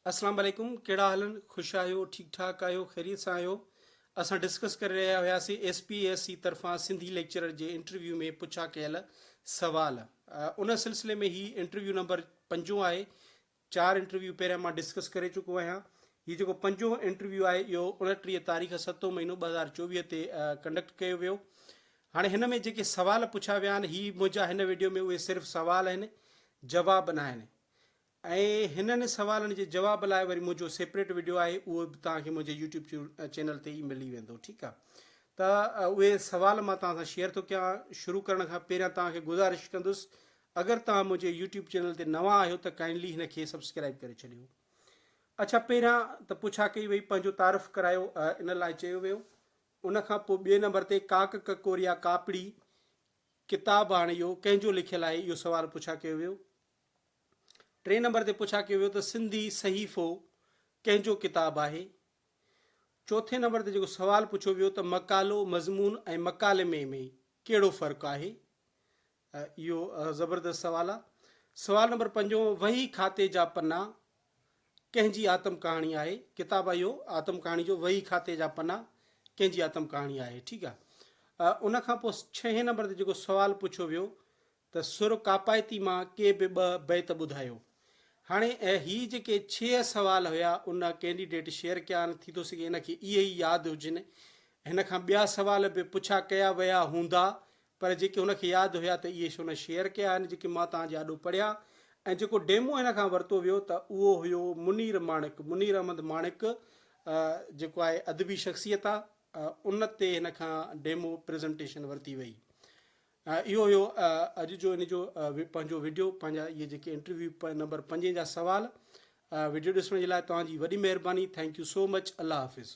اسلام عليڪم ڪهڙا حال آهن خوش آهيو ٺيڪ ٺاڪ آهيو خيريت سان آهيو اسان ڊسڪس ڪري رهيا هياسين ايس پي ايس سي طرفان سنڌي ليڪچرر جي انٽرويو ۾ پڇا ڪيل سوال ان سلسلي ۾ هي انٽرويو نمبر پنجون آهي چار انٽرويو پهريان مان ڊسڪس ڪري چڪو آهيان هي جيڪو پنجون انٽرويو آهي اهو 29 تاريخ ستون مهينو 2024 تي ڪنڊڪٽ ڪيو ويو هاڻي هن ۾ جيڪي سوال پڇا ويا آهن هي منهنجا هن ويڊيو ۾ اهي صرف سوال آهن جواب ناهن ۽ هنن سوالن جي جواب لاء وري منهنجو سيپريٽ وڊيو آهي اهو به توهان کي منهنجي يوٽيوب چينل تي ئي ملي ويندو ٺيڪ آهي ته اهي سوال مان توهان سان شيئر ٿو ڪيان شروع ڪرڻ کان پهريان توهان کي گذارش ڪندس اگر توهان منهنجي يوٽيوب چينل تي نوان آهيو ته ڪائنڊلي هن کي سبسڪرائب ڪري ڇڏيو اڇا پهريان ته پڇا ڪئي وئي پنهنجو تعارف ڪرايو ان لاء چيو ويو ان کان پوء ٻئي نمبر تي ڪاڪ ڪڪوريا ڪاپڙي ڪتاب هاڻي اهو ڪنهن جو لکيل آهي اهو سوال پڇا ڪيو ويو ٽئين نمبر تي پڇا ڪيو ويو ته سنڌي صحيفو ڪنهن جو ڪتاب آهي؟ چوٿين نمبر تي جيڪو سوال پڇيو ويو ته مقالو، مضمون ۽ مڪالمي ۾ ڪهڙو فرق آهي؟ اهو زبردست سوال آهي. سوال نمبر پنجون وهي کاتي جا پنا ڪنهن جي آتم ڪهاڻي آهي؟ ڪتاب آهي اهو آتم ڪهاڻي جو وهي کاتي جا پنا ڪنهن جي آتم ڪهاڻي آهي؟ ٺيڪ آهي. ان کان پوء ڇهين نمبر تي جيڪو سوال پڇيو ويو ته سر ڪاپائتي مان ڪي به ٻه بيت ٻڌايو. هاڻي هي جيڪي ڇهه سوال هيا ان ڪينڊيڊيٽ شيئر ڪيا آهن ٿي ٿو سگهي هن کي اهي ئي ياد هجن. هن کان ٻيا سوال به پڇا ڪيا ويا هوندا پر جيڪي هن کي ياد هيا ته اهي هن شيئر ڪيا آهن جيڪي مان توهان جي آڏو پڙهيا ۽ جيڪو ڊيمو هن کان ورتو ويو ته اهو هيو منير ماڻڪ منير احمد ماڻڪ جيڪو آهي ادبي شخصيت آهي ان تي هن کان ڊيمو پريزنٽيشن ورتي وئي. اهو هيو اڄ جو ان جو پنهنجو وڊيو پنهنجا اهي جيڪي انٽرويو نمبر پنجين جا سوال وڊيو ڏسڻ جي لاء توهان جي وڏي مهرباني thank you so much Allah Hafiz.